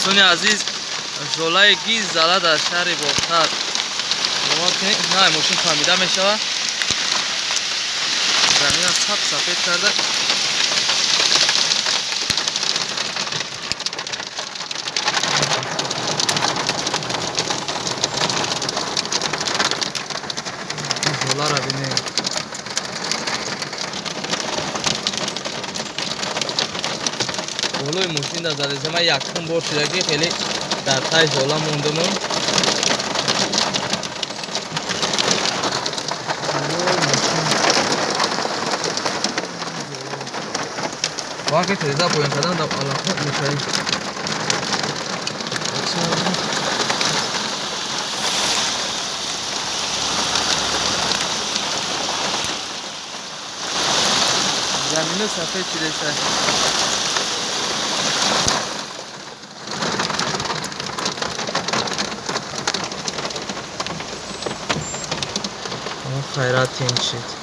Дӯстони азиз, жолаи гиз зала дар шаҳри Бохтар. Бовар кунед, на мошин фаҳмида мешавад. Замина сап сафед карда. Жоларо бинед. Болои мошин дар задеса ман якум бор шуда ки хеле дар таи жола мондуму. Вақти треза поён кардан дар алақа мешавӣ. Замина сафед шудеса. Хайрат тинч шид.